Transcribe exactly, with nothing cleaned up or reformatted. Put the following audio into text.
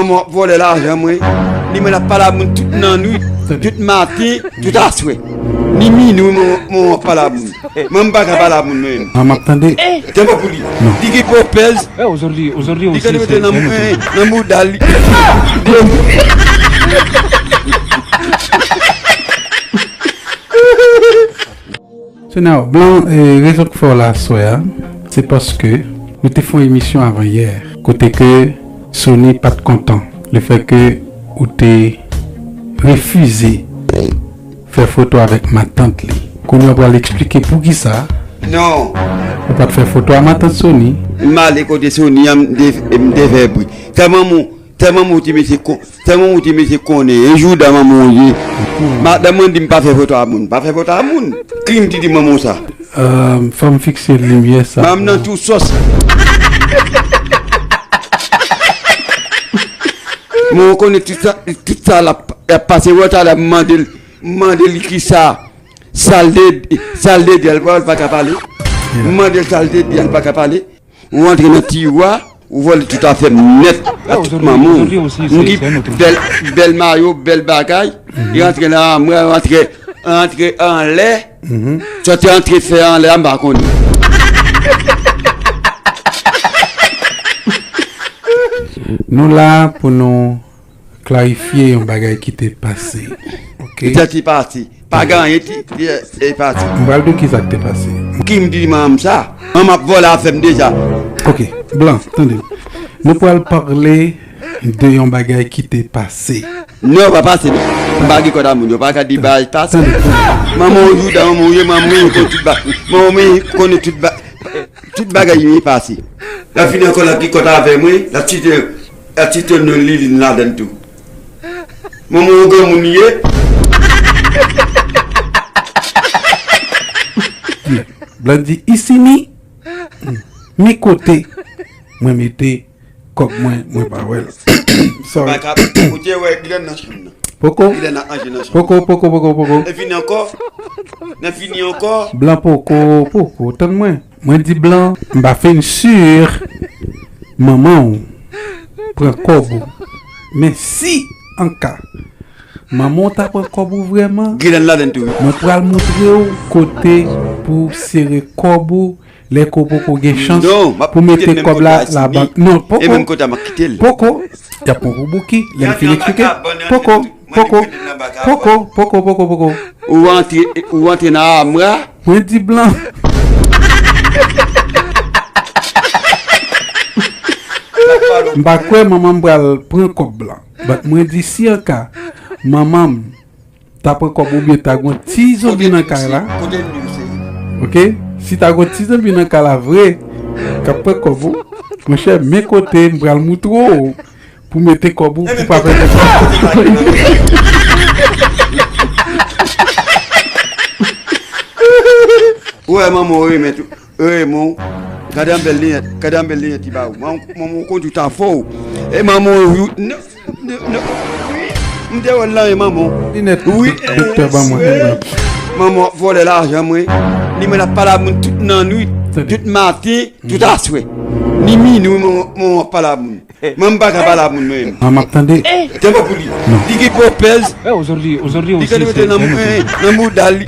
Manman w ap vòlè lajan mwen. Li menm l ap pale a moun tout nannwit, tout maten, tout aswè. Ni minwi, manman w ap pale a moun. Mwen m pa ka pale a moun mwen menm. Manman ap tande. Tande pou li. Li gen pwopèz. Li gen mete nan mou- nan mouda li. Sonao, Blan, eh, rezon k fè w la aswè a, se paske nou te fè yon emisyon avan yè, kote ke Sony pa t kontan lefètke ou te refize fè foto avèk matant li. Kounye a w pral eksplike poukisa. Non. Ou pa t fè foto a matant Sony. M ale kote Sony an, m te, m te fè bri. Tèlman mou, tèlman mou ti mesye kon, tèlman mou ti mesye konnen. E jouda manman w ye. Madanm mwen di m pa fè foto a moun. Pa fè foto a moun. Krim ti di manman w sa. Euh, fò m fikse limyè sa. Manman nan tou sòs. Mwen konnen tout sa, tout sa l ap, l ap pase wè talè m mande l, m mande l ki sa, sa l te, sa l te di a, l pa, l pa ka pale. M mande l sa l te di a, l pa ka pale. Ou antre nan tiwa, ou vòlè tout afè m nèt, a tout manman w. M gen bèl, bèl mayo, bèl bagay. Li antre nan amwa, antre, antre anlè. Sa w te antre fè anlè a, m pa konnen. Nou la pou nou klarifye yon bagay ki te pase. Ok? Sa te pase. Pa gen anyen ki, ki, e pase. M pral di w kisa k te pase. Ki m di manman m sa? Manman ap vòlè afè m deja. Ok, Blan, tande. Nou pral pale de yon bagay ki te pase. Non, pa pase non. M pa gen kòd a moun. Yo pa ka di bagay pase. Tande, tande. Manman w jouda, manman w ye, manman w konnen tout ba-, manman w konnen tout ba-, tout bagay yo pase. L ap vin ankò, l ap gen kòd avè mwen, l ap site, l ap site non Liline ladann tou. Manman w granmoun ye. Blan di, "Isini, mi kote mwen mete kòb mwen, mwen pa wè l." Sorry. Ou te wè Glenn nan chanm nan. Poko. Glenn nan anje nan chanm. Poko, poko, poko, poko. E vini ankò. Nan fini ankò. Blan poko, poko. Tann mwen. Mwen di Blan, m pa fin si manman w pran kòb ou. Men si an ka manman w ta pran kòb ou vrèman, Glenn ladann tou, wi. Mwen pral montre w kote pou sere kòb ou lè ke w poko gen chans pou mete kòb la labank. Non, poko. E menm kote a, m ap kite l. Poko. Y ap pran pou bouki, lè m fin eksplike. Poko, poko, poko, poko, poko, poko. Ou antre, ou antre nan amwa. Mwen di Blan. M pa kwè manman m pral pran kòb Blan. But mwen di si an ka manman m ta pran kòb oubyen ta gon ti zonbi nan kay la. Ok? Si ta gon ti zonbi nan kay la vre, k ap pran kòb ou, monchè, men kote m pral moutre w pou mete kòb ou, pou pa pèdi kòb ou. Ou wè manman w renmen tou. Ey, mon, gade yon bèl linèt, gade yon bèl linèt li ba ou. Manman, manman w konn tout afè w. E manman w, non, non, non, wi. M te wè l nan men manman w. Linèt, wi, doktè ban mwen. Manman w ap vòlè lajan mwen. Li menm l ap pale a moun tout nannwit, tout maten, tout aswè. Ni minwi, manman, manman w ap pale a moun. Mwen m pa ka pale a moun mwen menm. Manman ap tande. Tande pou li. Li gen pwopèz. Li gen mete nan mou- nan mouda li.